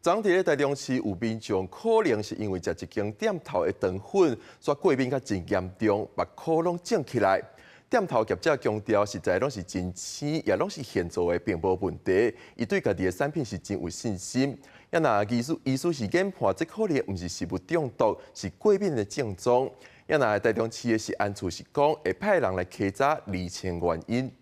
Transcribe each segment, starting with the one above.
昨昏佇咧台中市有民眾可能是因為食一間店頭的腸粉，煞過敏甲真嚴重，目箍攏腫起來。店頭業者強調，食材攏是真鮮，也攏是現做的，並無問題。伊對家己的產品是真有信心。啊若醫師醫師是研判，這可能毋是食物中毒，是過敏的症狀。啊若台中市的食安處是講，會派人來稽查釐清原因。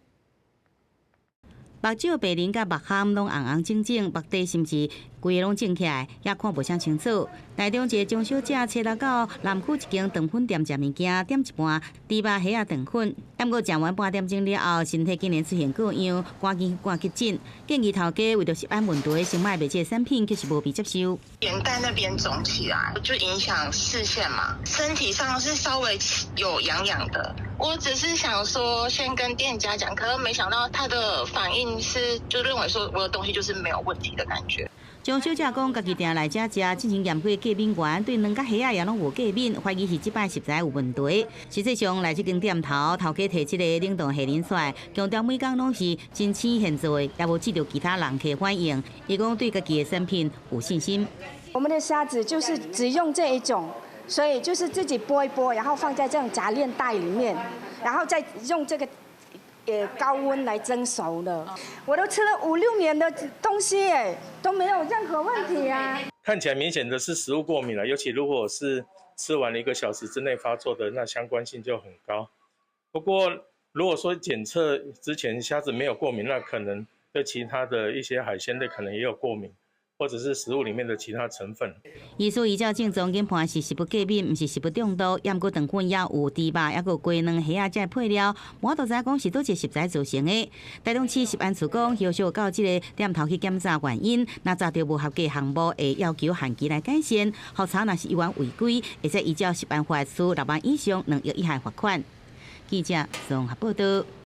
目睭白磷佮目頷攏紅紅腫腫，目底甚至規个攏腫起來，也看無啥清楚。台中一个張小姐初六到南區一間腸粉店食物件，點一盤豬肉蝦仔腸粉，毋過食完半點鐘了後，身體竟然出現過樣，趕緊掛急診。建議頭家為著食安問題，先莫賣這個產品，卻是無被接受。眼袋那邊腫起來，就影響視線嘛。身體上是稍微有癢癢的。我只是想說先跟店家講，可是沒想到他的反應是就認為說我的東西就是沒有問題的感覺。張小姐講，家己定來遮食，進前驗過過敏原，對卵佮蝦仔也攏無過敏，懷疑是這擺食材有問題。實際上來這間店頭，頭家提這個冷凍蝦仁出來，強調每工攏是真鮮現做的，也無接著其他人客反映。伊講對家己的產品有信心。我們的蝦子就是只用這一種，所以就是自己剝一剝，然後放在這種夾鏈袋裡面，然後再用這個高溫來蒸熟的。我都吃了五六年的東西，哎，都沒有任何問題啊。看起來明顯的是食物過敏了，尤其如果是吃完了一個小時之內發作的，那相關性就很高。不過如果說檢測之前蝦子沒有過敏，那可能對其他的一些海鮮類可能也有過敏，或者是食物裡面的其他成分。醫師依照症狀研判是食物過敏，毋是食物中毒。毋過腸粉也有豬肉，抑閣雞卵蝦仔這配料，無法度知講是佗一個食材造成的。台中市食安處講，後續到這个店頭去檢查原因，若查著無合格項目，會要求限期來改善。予查若是有違規，會使依照食安法處6萬以上2億以下罰款。記者綜合報道。